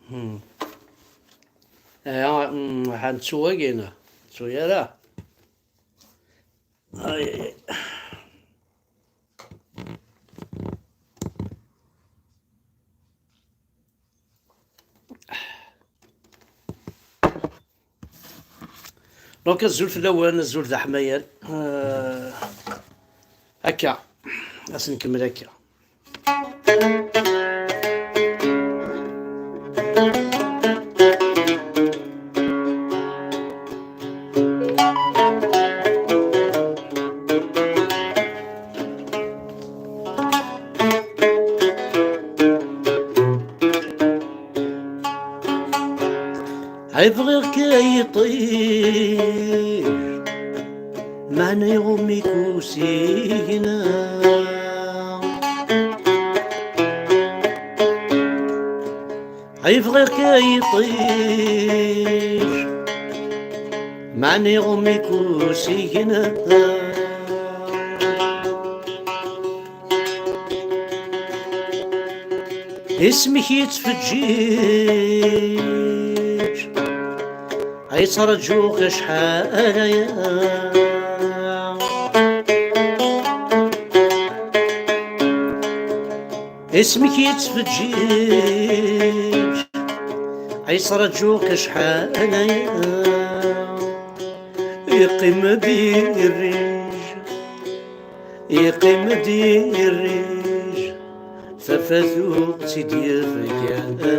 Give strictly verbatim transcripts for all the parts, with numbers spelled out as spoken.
Hmm. Aya, hmm, ḥa nettu wagi, neɣ? Nettu ara. Ay, ay, ay. Donc, azul fell-awen, azul d aḥmayan. Euh, akka. Ad s-nkemmel akka. Ay bɣiɣ-k ay iṭij, meɛna iɣumm-ik usigna. Ay bɣiɣ-k ay iṭij, meɛna iɣumm-ik usigna. Isem-ik yettfeǧǧiǧ, ay ttṛaǧuɣ acḥal aya. Isem-ik yettfeǧǧiǧ, ay ttṛaǧuɣ acḥal aya. Yeqqim-d irrij, yeqqim-d irrij, tafat ur tt-id-yefki ara.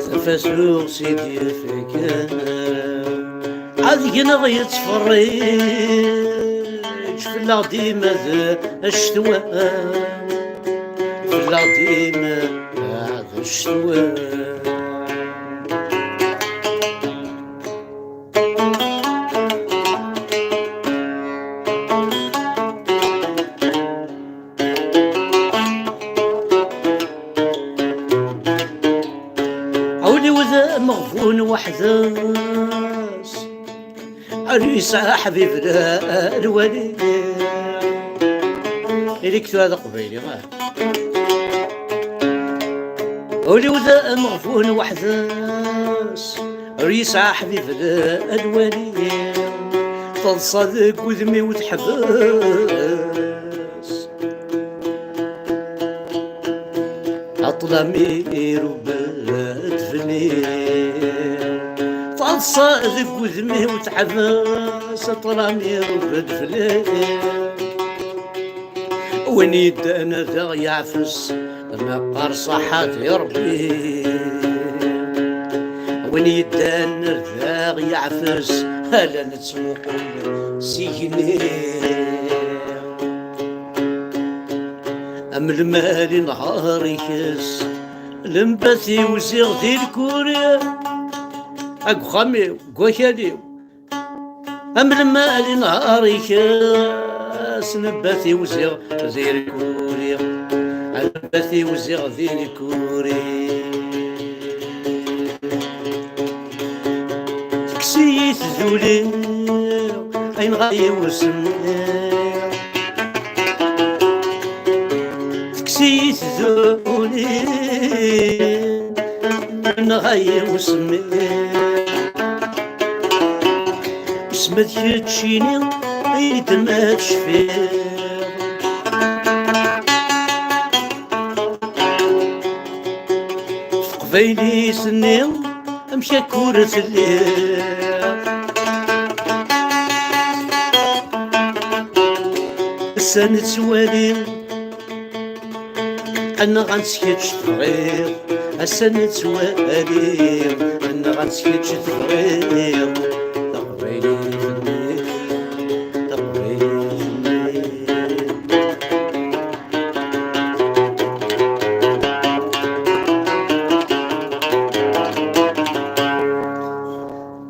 Tafat ur tt-id-yefki ara. Ad gneɣ yettferriǧ fell-aɣ dima d ccetwa, fell-aɣ dima d ccetwa. Ul-iw d ameɣbun weḥd-s, ur yesɛi aḥbib d lwali. Ili-k tura d aqbayli, ah. Ul-iw d ameɣbun weḥd-s, ur yesɛi aḥbib d lwali. Teḍsa deg wudem-iw teḥbes, aṭṭlam irubb-d fell-i. Teḍsa deg wudem-iw teḥbes, aṭṭlam irubb-d fell-i. Win yeddan ad aɣ-yeɛfes, meqqar ṣaḥa di Ṛebbi. Win yeddan ad aɣ-yeɛfes, ala nettmuqul s igenni. Am lmal inehhar ikes, lembat iwziɣ di lkuri, deg uxxam-iw, deg wakal-iw. Am lmal inehhar ikes, lembat iwziɣ di lkuri, lembat iwziɣ di lkuri. Tekkes-iyi tduli, ay nɣa yiwsem. Tekkes-iyi tduli, nɣa yiwsem. Isem d keččini, ay d ma tecfiḍ. Teqbaylit-nni, amek akk ur telliḍ? Ass-a nettwali, anɣa-tt kečč tebɣiḍ. Ass-a nettwali, anɣa-tt kečč tebɣiḍ. Taqbaylit-nni, taqbaylit-nni.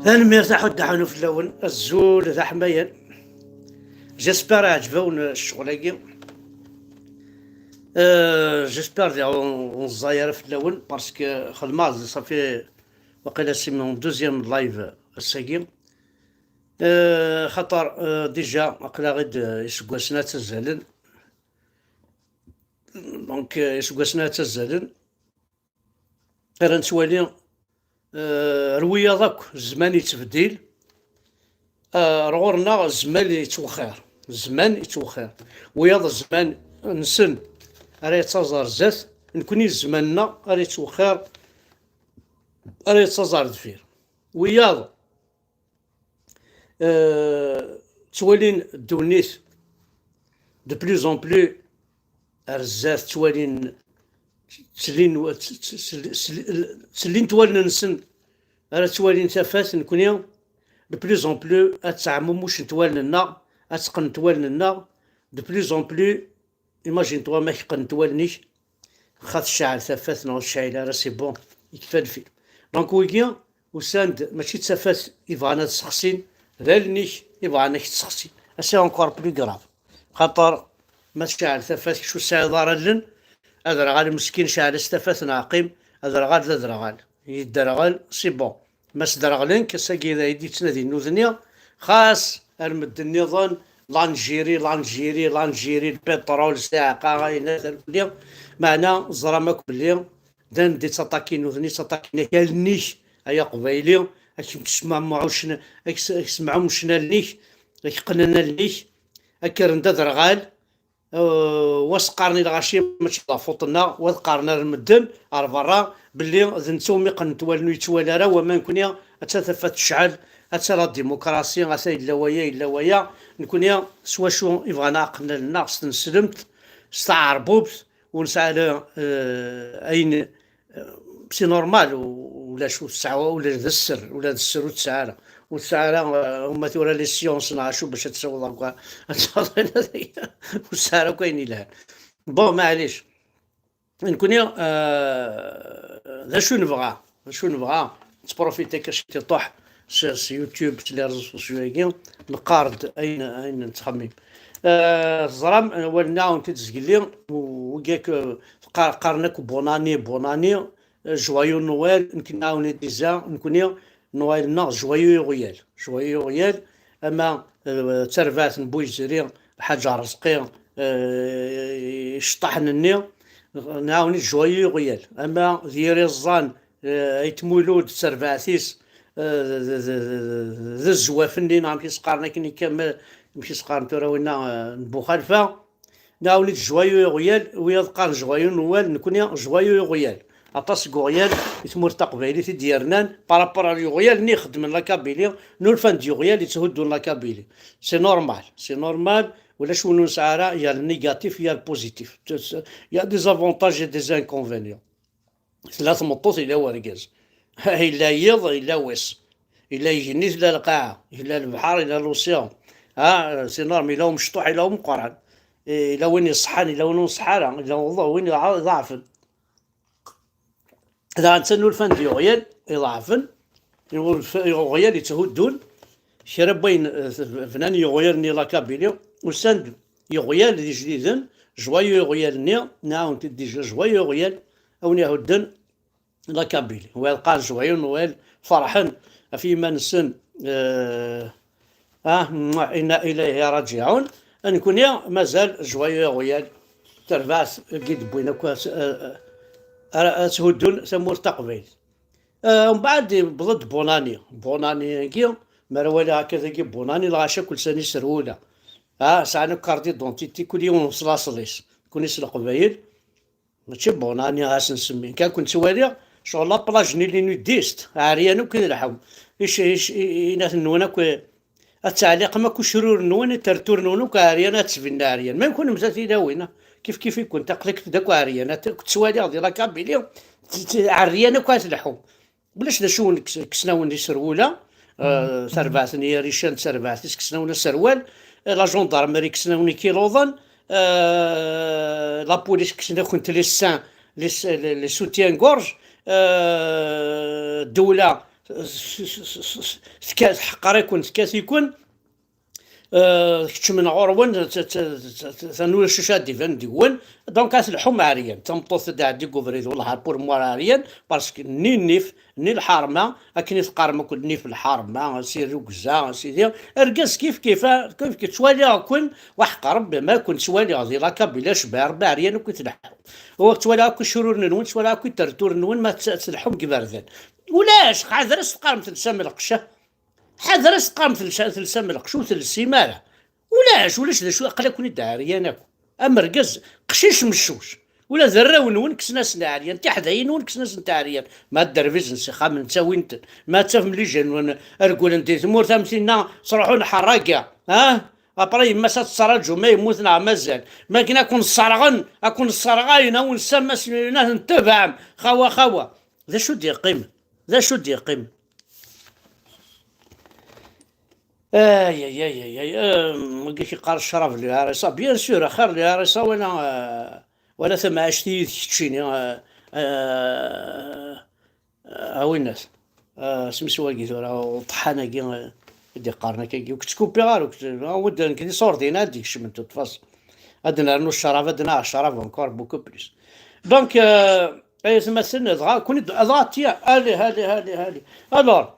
Tanemmirt a Ḥud Ḥanuf fell-awen, azul d aḥmayan. J'espère iɛǧeb-awen ccɣel-agi. Euh, j'espère diɣ ur, ur neẓẓay ara fell-awen, parce que xedmeɣ-d ṣafi waqila c'est mon deuxième live ass-agi. Euh, xaṭer, euh, déjà aql-aɣ-id, euh, iseggasen ad ttazzalen. Donc, euh, iseggasen-a ttazzalen, ara nettwali, euh, ar wiyaḍ akk zzman yettbeddil, euh, ar ɣur-neɣ zzman yettwexxir. Zzman yettwexxir. Wiyaḍ zzman-nsen ara yettaẓ ar zdat, nekkni zzman-nneɣ ara yettwexxir, ara yettaẓ ar deffir. Wiyaḍ, euh, ttwalin ddunit de plus en plus ar zdat, ttwalin, ttellin, ttellint wallen-nsen ara ttwalin tafat, nekkni de plus en plus ad ttɛemmucent wallen-nneɣ, ad ttqennent wallen-nneɣ de plus en plus. Imagine-toi ma qqnent wallen-ik, xa tecɛel tafat neɣ ur tecɛil ara, c'est bon, yekfa lfil. Donc wigi usan-d mačči d tafat i bɣan ad sexsin, d allen-ik i bɣan ad k-ssexsin. C'est encore plus grave. Xaṭer ma tecɛel tafat, kečč ur tesɛiḍ ara allen, aderɣal meskin, cɛel-as tafat n aɛqim, aderɣal d aderɣal, yedderɣel, c'est bon. Ma sderɣlen-k, ass-agi d ay d-yettnadi nudni, xas ar medden nniḍen, l'Algérie, l'Algérie, l'Algérie, lpiṭrul, ssiɛqa, ayen ad rewli, meɛna ẓram akk belli d anda i ttaṭakin nudni, ttaṭakin akk allen-ik, ay aqbayli, ad kem-smɛuccen, ad k-s-, ad k-smɛuccen allen-ik, ad k-qqnen allen-ik, ad k-rren d aderɣal, eh, wa s-qqaren i lɣaci mačči d afuṭ-nneɣ, wa qqaren ar medden, ar berra, belli d netta umi qqnent wallen ur yettwali ara, wama nekkni atta tafat tecɛel, atta la démocratie, atta yella waya, yella waya. Nekkni s wacu i bɣan ad qqnen allen-nneɣ? S tneslemt, s taɛerbubt, ur nesɛi ara, eh, ayen, eh, c'est normal, u-, ulac, ur tesɛa ula d sser, ula d sser ur tesɛa ara. Ur tesɛa ara, eh, uma tura les sciences neɣ acu bac ad tessawḍeḍ akk, ad tessawḍeḍ ayen ad, ur tesɛa ara akk ayen yelhan. Bon, maɛlic. Nekkni, eh, d acu nebɣa? D acu nebɣa? Nettprofiti akka ciṭuḥ s, s YouTube, s les réseaux sociaux-agi, neqqar-d ayen, ayen nettxemmim. Eh, teẓram, eh, wal nɛawen-t-id zgelli, u-, wigi akk, eh, qqar-, qqaren akk bonne année, bonne année, eh, joyeux Noël, nekk nɛawen-id iza, nekkni Noël-nneɣ joyeux iɣyal, joyeux iɣyal, ama, eh, d tarbaɛt n Buyzri, Lḥaǧ Arezqi, eh, iceṭṭaḥen-nni, nɛawen-id joyeux iɣyal, ama d yir iẓẓan, eh, Ayt Mulud d terbaɛt-is, eh, d, d zzwaf-nni, neɣ amek i s-qqaren akken ikkamel, amek i s-qqaren tura winna, eh, n Buxalfa, nɛawen-id joyeux iɣyal, wiyaḍ qqaren joyeux Noël, nekkni joyeux iɣyal. Aṭas n iɣyal i tmurt taqbaylit i d-yernan par rapport ar iɣyal-nni ixeddmen la Kabylie, nulfan-d iɣyal yetthuddun la Kabylie. C'est normal, c'est normal, ulac win ur nesɛi ara, il y a le négatif, il y a le positif. Il y a des avantages et des inconvénients. Tella tmeṭṭut, yella wergaz. Yella yiḍ, yella wass. Yella igenni, tella lqaɛa. Yella lebḥer, yella l'océan. Ha, c'est normal, yella umecṭuḥ, yella umeqqran. Yella win iṣeḥḥan, yella win ur nṣeḥḥa ara. Yella win iḍa-, iḍeɛfen. Daɣen ttannulfan-d iɣyal iḍeɛfen, iɣyal yetthuddun, kra n wayen, eh, bnan yiɣyal-nni la Kabylie, usan-d iɣyal d ijdiden, joyeux iɣyal-nni, nɛawen-t-id déjà, joyeux iɣyal, a wen-ihudden la Kabylie. Wa yeqqar joyeux Noël, ferḥen ɣef yiman-nsen, eh, ah, inna ilayhi raǧiɛun. Nekkni mazal joyeux iɣyal, tarbaɛt i d-wwin akk ad, ad, ad thuddun tamurt taqbaylit. Eh, mbeɛd yewweḍ-d bonne année. Bonne année-agi, mi ara waliɣ akka dagi bonne année, lɣaci akk lsan iserwula. Ah, sɛan akk carte d'identité, kul yiwen s laṣel-is. Nekkni s Leqbayel, mačči bonne année ad s-nsemmi. Kan kun ttwaliɣ, ccɣel la plage-nni les nudistes, ɛeryan akk i d leḥum. Ic-, ic-, i-, inat-nwen akk, eh, ad teɛliqem akk ucrur-nwen, tertur-nwen akk ɛeryan, ad ttbinen ɛeryan. Même kunnemti a tilawin, ah, kif kif-ikent, aql-ikent akk ɛeryan, ad k-ttwaliɣ di la Kabylie, t-, t-, ɛeryan akk ad leḥum. Ulac d acu kkes-, kksen-awen iserwula, eh, tarbaɛt n Yarican d tarbaɛt-is kksen-awen aserwal, eh, la gendarmerie kksen-awen ikiluḍen, eh, la police kksen-akent les seins, les, les, les soutiens-gorge, eh, ddewla, s-, s-, s-, s-, teka-, tḥeqqer-iken, tekkat-iken, Euh, keččmen ɣur-wen, t- t- t- t- tanura cica ad d-iban deg-wen. Donc ad telḥum ɛeryan, tameṭṭut ad d-tɛeddi deg ubrid, wellah, pour moi, ɛeryan, parce que ni nnif ni lḥerma, akken i teqqarem akk, nnif, lḥerma, sidi, rugza, sidi, argaz kif kif, ah, kif kif ttwaliɣ-ken, waḥeq Rebbi ma ken-ttwaliɣ di la Kabylie, cebba Rebbi, ɛeryan akk i tleḥḥum. Ur ttwaliɣ akk icruren-nwen, ttwaliɣ akk iterturen-nwen ma tt- tleḥḥum deg iberdan. Ulac, ḥader ad s-teqqarem telsam lqecc. Ḥader ad s-teqqarem telsa- telsam lqecc, ur telsim ara. Ulac, ulac d acu, aql-aken-id ɛeryan akk. Am rgaz, qcic meccuc. Ula d arraw-nwen kksen-asen ɛeryan, tiḥdayin-nwen kksen-asen ɛeryan. Ma dderbiz n sixxamen ttawin-ten. Ma tafem lijan-nwen argulen di tmurt am tinna, ttruḥun ḥerraga. Ha? Après yemma-s ad tettraǧu ma yemmut neɣ mazal. Ma akken ad ken-sserɣen, ad ken-sserɣayen, ad wen-ssammasen, ad ten-tebɛem. Xawa, xawa. D acu d-yeqqimen? D acu d-yeqqimen? Ay, ay, ay, ay, ay, euh, wagi k-iqqar ccrab, le R S A. Bien sûr, axir le R S A wala, euh, wala tamɛict yid keččini, euh, euh, euh, a winnat. Euh, semis wagi tura, uṭḥan-agi, euh, i d-iqqaren akkagi. Ur k-ttkupiɣ ara, ur k-tt-, ah, wid nekk d iṣurdiyen ad d-ikecmen, de toute façon. Ad nernu ccrab, ad naɣ ccrab encore beaucoup plus. Donc, euh, ay atmaten, dɣa, kuni d-, dɣa, tiens, allez, allez, allez, allez. Alors,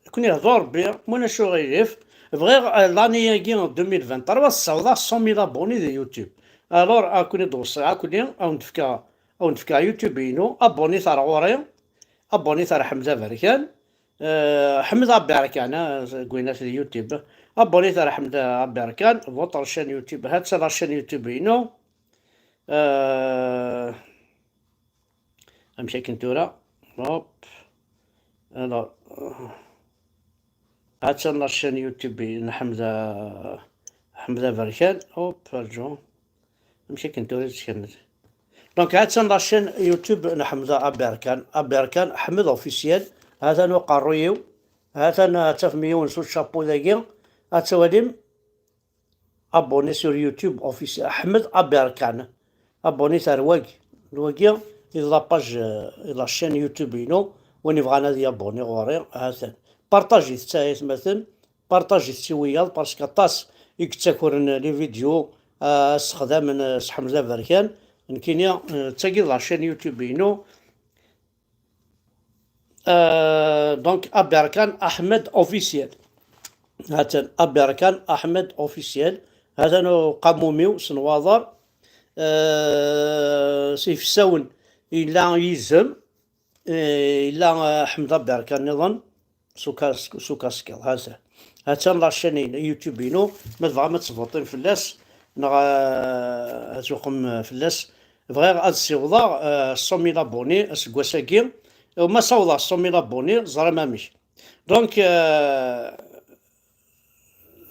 Ad ken-ihdu Rebbi, ma ulac uɣilif. Bɣiɣ, euh, l'année-agi deux mille vingt-trois, ad ssawḍeɣ cent mille abonnés di YouTube. Alors, ad ken-id-weṣṣiɣ akkenni, ad wen-d-fkeɣ, ad wen-d-fkeɣ YouTube-inu, abonnit ar ɣur-i, abonnit ar Ḥmed Aberkan, euh, Ḥmed Aberkan, ah, deg winat di YouTube. Abonnit ar Ḥmed Aberkan, votre chaîne YouTube, ha-tt-a la chaîne YouTube-inu. Euh, Amek akken tura? Hop. Alors, euh, ha-tt-an la chaîne YouTube n Ḥemda, Ḥemda Aberkan. Hop, rǧu. Amek akken tura i tt-kenned? Donc, ha-tt-an la chaîne YouTube n Ḥemda Aberkan, Aberkan Ḥmed Officiel. Ha-t-an uqerruy-iw. Ha-t-an, ad tafem yiwen sous chapeau dagi. Ad twalim. Abonné sur YouTube officiel Ḥmed Aberkan. Abonnit ar wagi. Wagi i d la page, euh, i la chaîne YouTube-inu. Win yebɣan ad yabonné ɣur-i, ha-t-an. Partajit-tt ay atmaten. Partajit-tt i wiyaḍ, parce que aṭas i yettakren les vidéos, euh, ssexdamen, euh, s Ḥmed Aberkan. Nekkini, euh, d tagi d la chaîne YouTube-inu. Euh, donc, Aberkan Ahmed Officiel. Ha-t-an, Aberkan Ahmed Officiel. Ha-t-an uqamum-iw s nwaḍer. Euh, s ifsawen, yella yizem, euh, yella, euh, Ḥmed Aberkan nniḍen, s ukas-, s ukaskiḍ. Ha-t-an. Ha-tt-an la chaîne YouTube-inu, ma tebɣam ad tvuṭim fell-as, neɣ, euh, ad tuqem fell-as, bɣiɣ ad ssiwḍeɣ, euh, cent mille abonnés aseggas-agi. Ma ssawḍeɣ cent mille abonnés, ẓram amek. Donc, euh,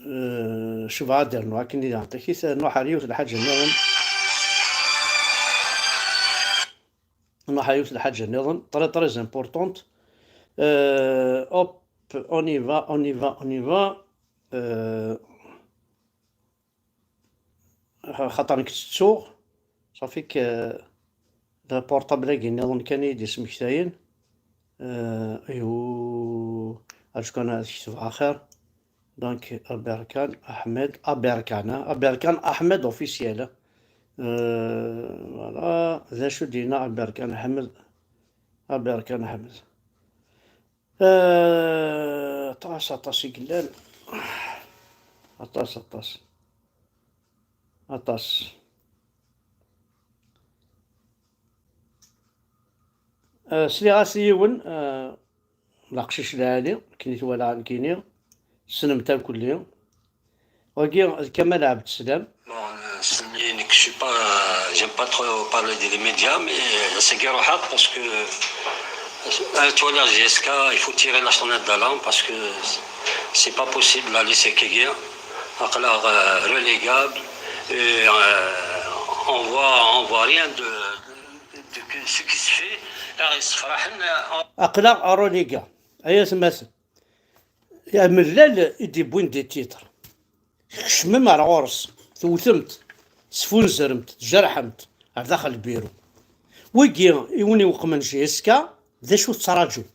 euh, cebɛa ad d-rnuɣ akken i d-, takit, nruḥ ar yiwet n lḥaǧa nniḍen. Nruḥ ar yiwet n lḥaǧa nniḍen, très, très importante. Euh, hop, on y va, on y va, on y va. Euh, Xaṭer nekk ttettuɣ, ṣafi k-, d portable-agi nniḍen kan i yi-d-ismektayen. Euh, aywa, acu kan ad ketbeɣ axir. Donc, Aberkan Ahmed, Aberkan, hein, Aberkan Ahmed officiel. Euh, voilà, d acu d-yenna Aberkan Ahmed? Aberkan Ahmed. Euh, aṭas, aṭas i yellan. Aṭas, aṭas. Aṭas. Euh, sliɣ-as i yiwen, euh, d aqcic lɛali, akken i t-walaɣ nekkini. Tessnem-t akk-nni. Wagi d Kamal Ɛebd Slam. Bon, euh, c'est-, je suis pas, euh, j'aime pas trop parler des médias, mais, euh, c'est guerre au haq parce que, euh, tu vois, la J S K, il faut tirer la sonnette d'alarme parce que c'est pas possible, la lycée Kégué, encore, euh, relégable, et, euh, on voit, on voit rien de, de, de ce qui se fait. Alors, il se fera, euh, on- Aql-aɣ relégable. Ay atmaten. Amellal i d-iwwin di titre. Tkecmem ar ɣur-s, tewtem-t, tesfunzrem-t, tjerḥem-t, ar daxel lbiru. Wigi i wen-iweqmen J S K, d acu tettraǧum?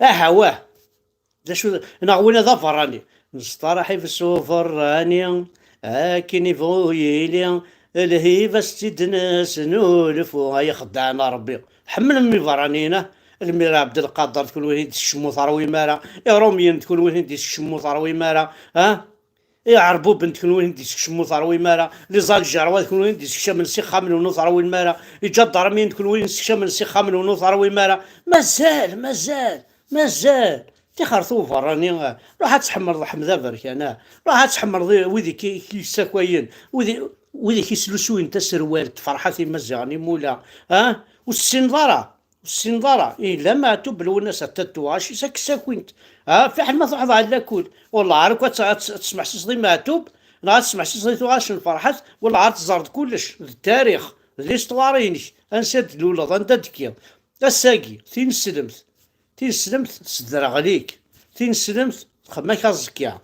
Aha, wah! D acu, neɣ wina d aberrani. Nesṭerḥib s uberrani, akken ibɣu yili, lhiba s-tt-id-nesnulfu, ay ixeddaɛen a Ṛebbi. Tḥemmlem iberraniyen, ah? Lmir Ɛebdelqader d kunwi i d-teskecmem ur teṛwim ara, Iṛumyen d kunwi i d-teskecmem ur teṛwim ara, ah? Iɛerbuben d kunwi i d-teskecmem ur teṛwim ara, les Algérois d kunwi i d-yessekcamen s ixxamen ur teṛwim ara, iǧadarmiyen d kunwi i d-yessekcamen s ixxamen ur teṛwim ara. Mazal, mazal, mazal. Tixert uberrani, ruḥ ad tḥemmleḍ Ḥmed Aberkan, ah. Ruḥ ad tḥemmleḍ i-, wid i k-, i k-yessakayen, wid i, wid i k-yeslusuyen taserwalt, ferḥat Imaziɣen imula, ah? Ur tessineḍ ara, ur tessineḍ ara. Yella Meɛtub Lwennas a tatuɣac, is ak-ssakint, ah? Fiḥel ma truḥeḍ ɣer lakul, wellah ar akk ad tt-, ad tt-, ad tesmeḥsiseḍ i Meɛtub, neɣ ad tesmeḥsiseḍ i tuɣac n Ferḥat, wellah ar teẓreḍ kullec, d tarix, d l'histoire-inek, ansi ad d-tluleḍ, anda d-tekkiḍ. Ass-agi, tineslemt, tineslemt tesderɣel-ik, tineslemt txemmem-ak aẓekka,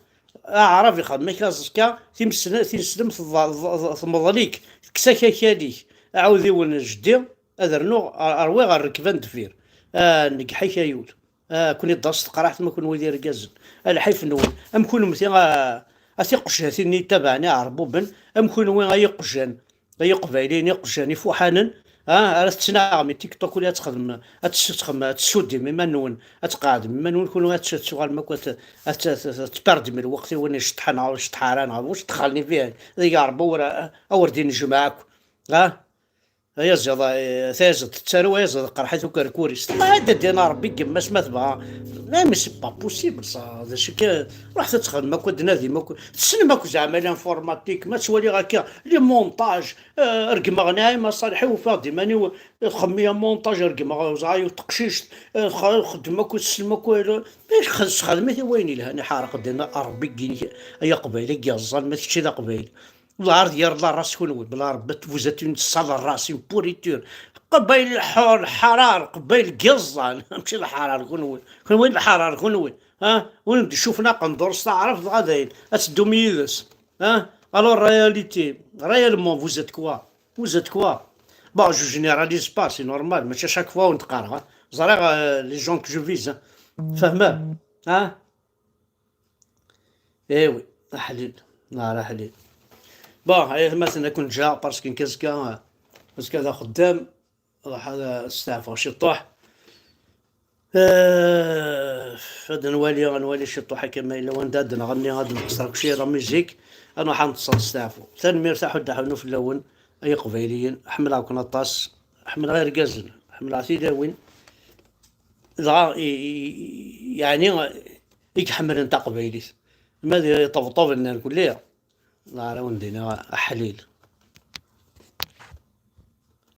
aɛrab ixemmem-ak aẓekka, timesle-, tineslemt tḍ-, tḍ-, tmeḍl-ik, tekkes-ak akal-ik. Aɛudiwen n jeddi, ad rnuɣ, a-, rwiɣ rrekba n deffir. Ah, nneggḥ-ak ay ul. Ah, kuni d-as teqraḥt ma kunwi d irgazen. A lḥif-nwen. Am kunmti, ah, a tiqejjatin-nni yettabaɛen iɛerbuben, am kunwi ay iqjan. Ay iqbayliyen iqjan ifuḥanen, ah, ara tettnaɣem i TikTok ula ad txedmem, ad tessutxem, ad tessuddim iman-nwen, ad tqeɛdem iman-nwen, kunwi ad t-, ad tuɣalem akk ad t-, ad t-, ad t-, ad tperdem lweqt i win iceṭṭḥen, ɣer iceṭṭḥaran, ɣer ur ceṭṭxalen i fihan, d iɛerba ur, a wer d-inejmeɛ akk, ah? Ayaziḍ, eh, tayaziḍt tettaru, ayaziḍ qerḥit ukerkurist. Ma ad d-ina Ṛebbi gemmas ma tebɣa. Mais c'est pas possible ça. D acu kan, ruḥet ad txedmem akk, ad d-nadim akk. Tessnem akk zeɛma l'informatique, ma ttwaliɣ akka, les montages, eh, regmeɣ Naɛima Ṣaleḥ, ufiɣ-d iman-iw, eh, xemmiya montage, regmeɣ ẓɛayu teqcict, eh, x-, xeddem akk, tessnem akk, eh, eh, x-, sxedmet i wayen yelhan, iḥareq ddin a Ṛebbi, ay aqbayli i yeẓẓan, ma kečči d aqbayli. Lɛar d yir la race kunwi, bla Rebbi, vous êtes une sale race, une pourriture. Qbayl lḥur, lḥarar, qbayl geẓẓan, mačči lḥarar kunwi. Kunwi d lḥarar kunwi, ha? Win d-icufen aqendur s taɛrabt dɣa dayen, ad teddum yid-s, ha? Alors, réalité, réellement, vous êtes quoi? Vous êtes quoi? Bon, je généralise pas, c'est normal, mačči chaque fois wen-d-qqareɣ, ha? Ẓriɣ, euh, les gens que je vise, ha? Fehmem, ha? Eh oui, aḥlil. Nahar aḥlil. Bon, ay atmaten, ad ken-ǧǧeɣ, parce que nekk azekka, azekka d axeddam, ruḥ ad steɛfuɣ ciṭuḥ. Eh, ad nwali, ad nwali ciṭuḥ akka ma yella wanda ad nɣenni, ad nqeṣṣer akk ciya la musique, ad nruḥ ad nṭeṣṣer, steɛfu. Tanemmirt, aḥuddu aḥunnu fell-awen, ay iqbayliyen, ḥemmleɣ-ken aṭas, ḥemmleɣ irgazen, ḥemmleɣ tilawin, dɣa i, i, i, yeɛni i iḥemmlen taqbaylit. Ma d iṭebṭuben n rkelli, la ara wen-d-iniɣ aḥlil.